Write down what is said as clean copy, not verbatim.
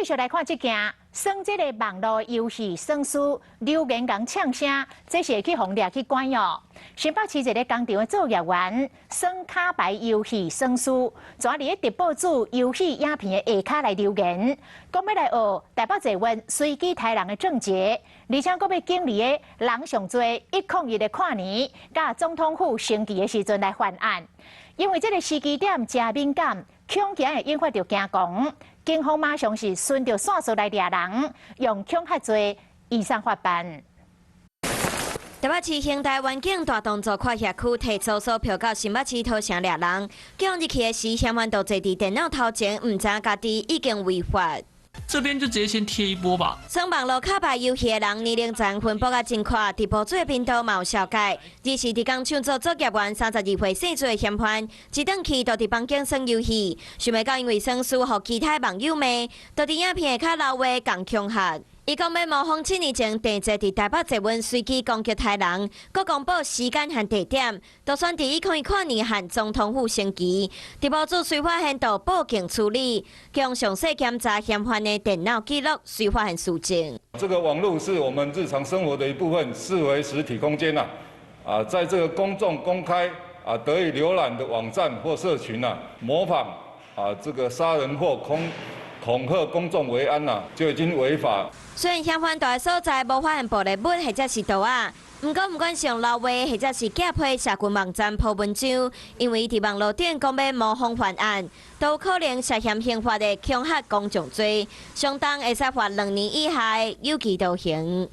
續來看這件，耍這个網路遊戲耍輸留言共嗆聲，這是會去予掠去關哦。新北市一个工廠的作業員耍卡牌遊戲耍輸，跩佇咧直播主遊戲影片的下跤來留言，講欲來學台北捷運隨機刣人的鄭捷，而且閣欲揀佇咧人上濟101的跨年，佮總統府升旗的時陣來犯案。因為這个時機點誠敏感，恐驚會引發著驚狂。警方馬上是循著線索來掠人，用恐嚇罪移送法辦。台北市興大灣警大動作跨轄區提搜索票到新北市土城掠人，警入去的時，嫌犯就坐佇電腦頭前，毋知影家己已經違法。這邊就直接先貼一波吧。耍網路卡牌遊戲的人年齡層分布較真闊，直播主的頻道嘛有紹介。而是佇工廠做作業員，32歲姓朱的嫌犯，一轉去就佇房間耍遊戲，想袂到因為耍輸予其他網友罵，就佇影片下跤留話共恐嚇。伊講欲模仿7年前鄭捷佇台北捷運隨機攻擊刣人，閣公布時間和地點，都選佇101跨年和總統府升旗。直播主隨發現就報警處理，將詳細檢查嫌犯的電腦記錄，隨發現事證。這個網路是我們日常生活的一部分，視為實體空間呐。啊，在這個公眾公開啊得以瀏覽的網站或社群啊，模仿啊這個殺人或恐嚇公眾維安呐，就已經違法。雖然嫌犯蹛的所在無發現暴力物或者是刀仔，毋過毋管是用留話或者是寄批社群網站 po 文章，因為佇網路頂講欲模仿犯案，都有可能涉嫌刑法的恐嚇公眾罪，相當會使罰2年以下的有期徒刑。